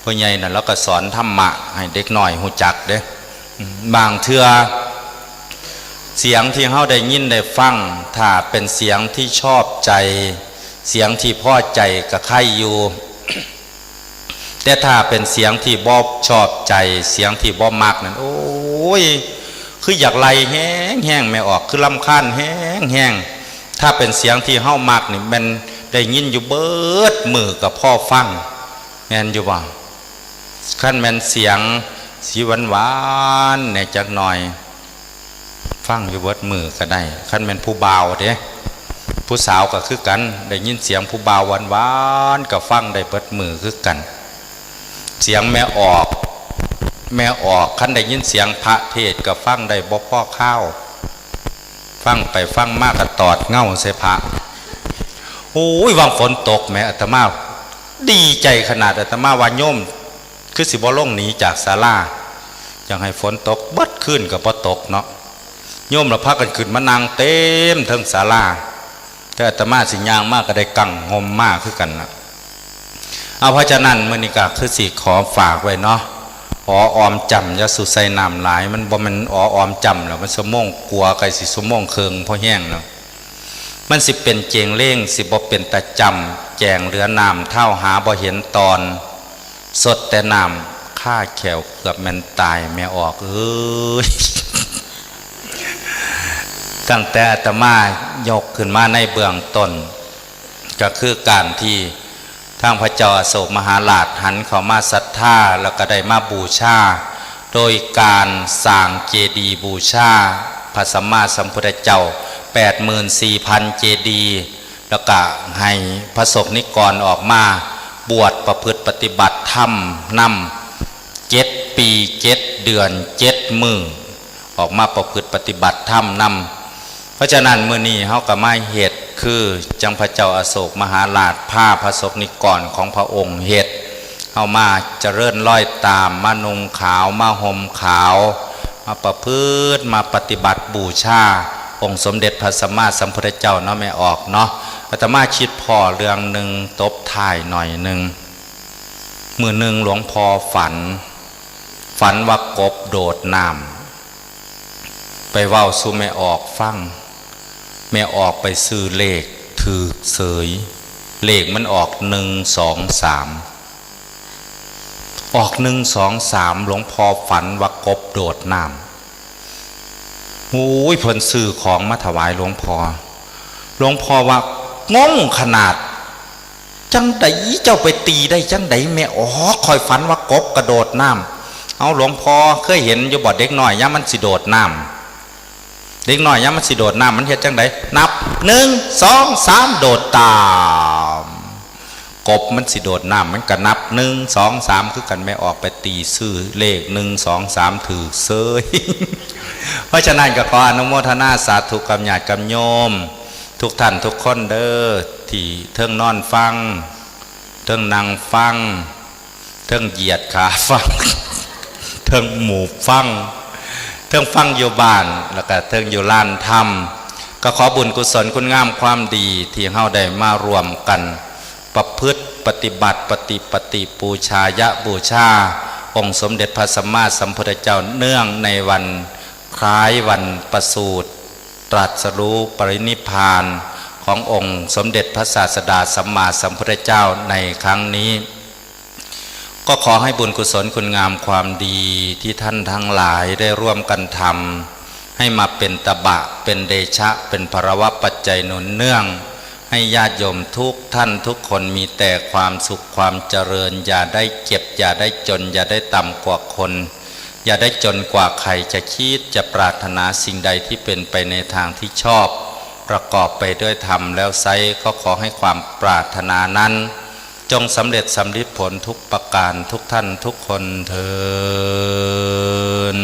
พ่อใหญ่นั่น แล้วก็สอนธรรมะให้เด็กน้อยฮู้จักเด้ อืม บางเทื่อ เสียงที่เฮาได้ยินได้ฟัง ถ้าเป็นเสียงที่ชอบใจ เสียงที่พอใจก็ไคอยู่ แต่ถ้าเป็นเสียงที่บ่ชอบใจ เสียงที่บ่มักนั่น โอ้ย คืออยากไล่แฮงๆ แม่ออก คือรำคาญแฮงๆ ถ้าเป็นเสียงที่เฮามักนี่ แม่นได้ยินอยู่เบิดมื้อก็พอฟัง แม่นอยู่บ่ คันแม่นเสียงสีหวานๆ แหน่จักหน่อย ฟังอยู่เบิดมื้อก็ได้ คันแม่นผู้บ่าวเด้ ผู้สาวก็คือกัน ได้ยินเสียงผู้บ่าวหวานๆ ก็ฟังได้เบิดมื้อคือกัน เสียงแม่ออก แม่ออก คันได้ยินเสียงพระเทศน์ก็ฟังได้บ่พอคาว ฟังไปฟังมาก็ตอดเหง้าใส่พระ โอ้ย หว่างฝนตกแหม อาตมาดีใจขนาด อาตมาว่าโยม คือสิบ่ลงหนีจากศาลา อยากให้ฝนตกเบิดคืนก็บ่ตกเนาะ โยมละพากันขึ้นมานั่งเต็มเทิงศาลา แต่อาตมาสิย่างมาก็ได้กังห่มมาคือกันนะ เอา เพราะฉะนั้นมื้อนี้ก็คือสิขอฝากไว้เนาะ ออออมจ้ำ อย่าสู่ใส่น้ำหลาย มันบ่แม่นออออมจ้ำแล้ว มันชั่วโมงกว่า ใกล้สิชั่วโมงครึ่งพอแฮงแล้ว มันสิเป็นเจงเลง สิบ่เป็นตาจ้ำ แจงเหลือน้ำ เท้าหาบ่เห็นตอน สดแต่น้ำ คาแข้วเกือบแม่นตาย แม่ออกเอ้ย ตั้งแต่อาตมายกขึ้นมาในเบื้องต้น ก็คือการที่ทางพระเจ้าอโศกมหาราชหันเข้ามาศรัทธา แล้วก็ได้มาบูชา โดยการสร้างเจดีย์บูชาพระสัมมาสัมพุทธเจ้า แปดหมื่นสี่พัน เจดีย์ แล้วก็ให้พระสงฆ์นิกรออกมาบวชประพฤติปฏิบัติธรรมนำ เจ็ดปีเจ็ดเดือนเจ็ดมื้อ ออกมาประพฤติปฏิบัติธรรมนำ เพราะฉะนั้นมื้อนี้เฮาก็มาเฮ็ด คือจังพระเจ้าอโศกมหาราชพาพระสงฆ์นิกรของพระองค์เฮ็ด เฮามาเจริญรอยตาม มานุ่งขาว มาห่มขาว มาประพฤติ มาปฏิบัติบูชาองค์สมเด็จพระสัมมาสัมพุทธเจ้าเนาะ แม่ออกเนาะ อาตมาคิดพ้อเรื่องหนึ่ง ตบท้ายหน่อยหนึ่ง มื้อหนึ่งหลวงพ่อฝัน ฝันว่ากบโดดน้ำ ไปเว้าสู่แม่ออกฟัง แม่ออกไปซื้อเลขถืกเสย เลขมันออกหนึ่งสองสาม ออกหนึ่งสองสาม หลวงพ่อฝันว่ากบโดดน้ำ โอ้ย เพิ่นซื้อของมาถวายหลวงพ่อ หลวงพ่อว่างงขนาด จังใดเจ้าไปตีได้จังใด แม่ออก ข้อยฝันว่ากบกระโดดน้ำ เอา หลวงพ่อเคยเห็นอยู่บ่ เด็กน้อยยามมันสิโดดน้ำ เด็กน้อยยามมันสิโดดน้ำ มันเฮ็ดจังใด นับ หนึ่ง สอง สาม โดดตาม กบมันสิโดดน้ำ มันก็นับ หนึ่ง สอง สาม คือกัน แม่ออกไปตีซื้อเลข หนึ่ง สอง สาม ถืกเสย เพราะฉะนั้นก็ขออนุโมทนาสาธุกับญาติกับโยม ทุกท่านทุกคนเด้อ ที่เทิงนอนฟัง เทิงนั่งฟัง เทิงเหยียดขาฟัง เทิงหมูบฟัง เทิงฟังอยู่บ้าน แล้วก็เทิงอยู่ลานธรรม ก็ขอบุญกุศลคุณงามความดีที่เฮาได้มาร่วมกัน ประพฤติปฏิบัติ ปฏิปฏิปูชายะบูชา องค์สมเด็จพระสัมมาสัมพุทธเจ้า เนื่องในวันคล้ายวันประสูติ ตรัสรู้ปรินิพพานขององค์สมเด็จพระศาสดาสัมมาสัมพุทธเจ้าในครั้งนี้ ก็ขอให้บุญกุศลคุณงามความดีที่ท่านทั้งหลายได้ร่วมกันทำ ให้มาเป็นตบะ เป็นเดชะ เป็นพลวปัจจัยหนุนเนื่อง ให้ญาติโยมทุกท่านทุกคนมีแต่ความสุขความเจริญ อย่าได้เจ็บ อย่าได้จน อย่าได้ต่ำกว่าคน อย่าได้จนกว่าใคร จะคิดจะปรารถนาสิ่งใดที่เป็นไปในทางที่ชอบ ประกอบไปด้วยธรรมแล้วไซร้ ก็ขอให้ความปรารถนานั้น จงสำเร็จสำลิดผลทุกประการ ทุกท่านทุกคนเทอญ